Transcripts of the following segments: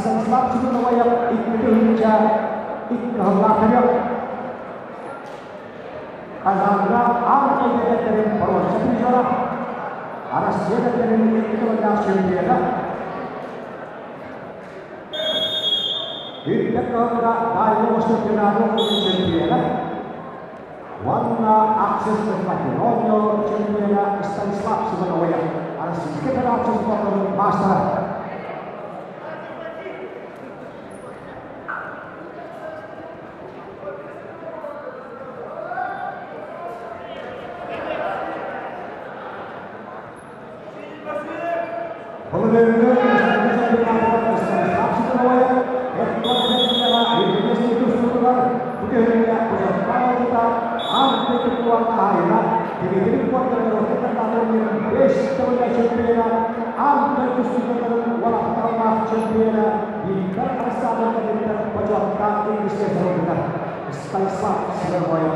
Станислав Семеновоев 2 тыһыынча 2 сыллаах Казанга аан дойду эдэрдэрин боруонса призера, Россия эдэрдэрин икки тыллаах чемпиона, Бүттэ кыһылга Дальний Восток чемпиона уонна Аксес Македония чемпиона Станислав Семеновоев Российскай Федерация спордун маастара. Былырыыҥҥы республика чемпионатыгар Станислав Семеновоев Эт-Конференцияҕа Евгений тустуутугар бу түһүлгэ Кузовка ыалдьыта аан дойду кубогын хаһаайына Дмитрий Кортаков турнирын бэс төгүллээх чемпиона, аан дойду судьуйаларын уолаттардаах чемпиона Виктор Александрович бочуоттаах иккискэ сылдьыбыта. Станислав Семеновоев.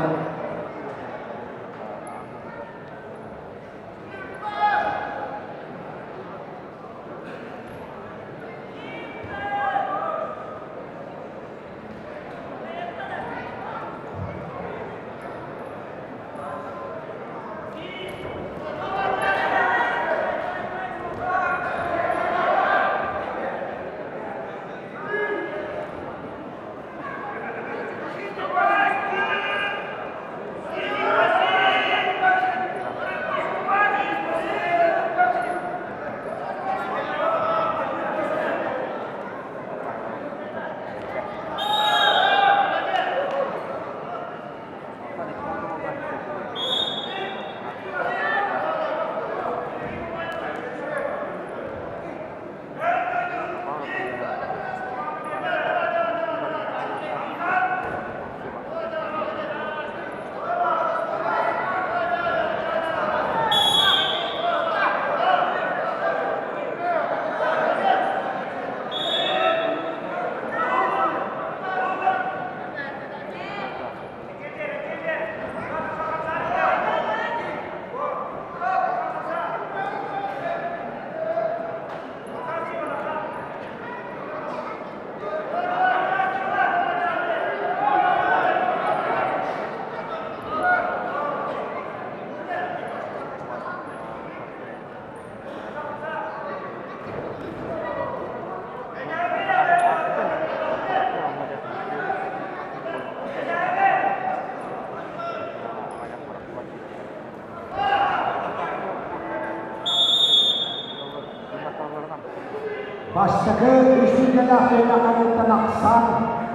Бастакы үстүүнэлээх түһүмэххэ ахсаан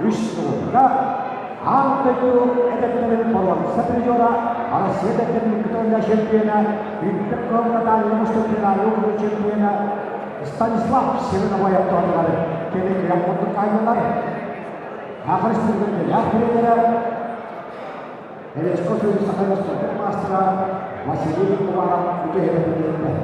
үс нуурга аан дойду эдэрдэрин боруонса призера, Россия эдэрдэрин кытылла чемпиона, Виктор Кылгатаев мустубут чемпиона Станислав Семеновоев туһанылар кини күрэх курдук айылар. Саха Республикатын тренера Величко Саха мастера Василий Уваров үтүөһүнэн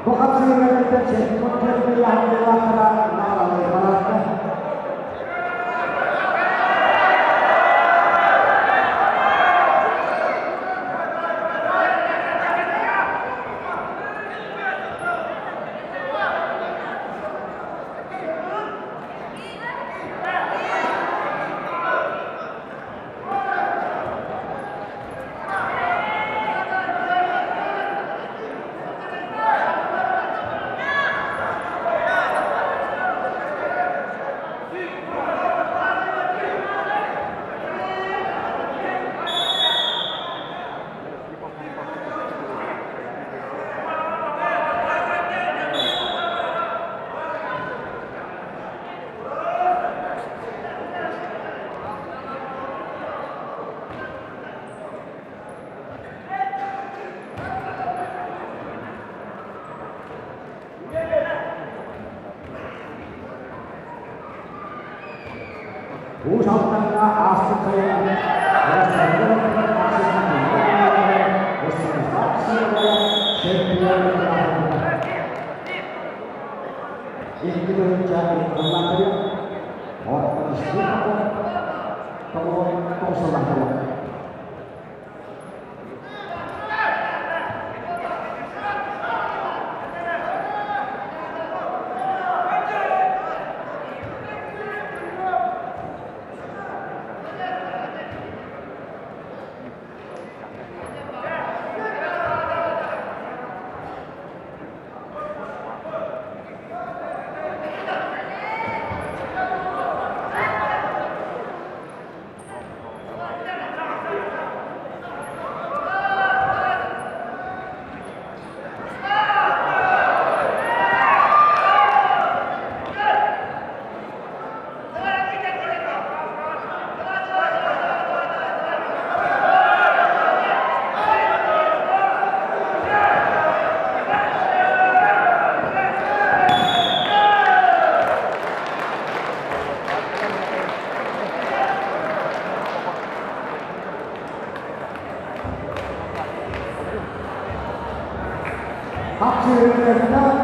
Бу хапсыһыыларыттан чемпион ыйааһыннаахтара наҕараадаланна. Уус Алдаҥҥа ааспыт сайын Икки тыһыынча ыллаатырык. Оттон Степанов 99 сыллаах буолар. Хапсыырыттан.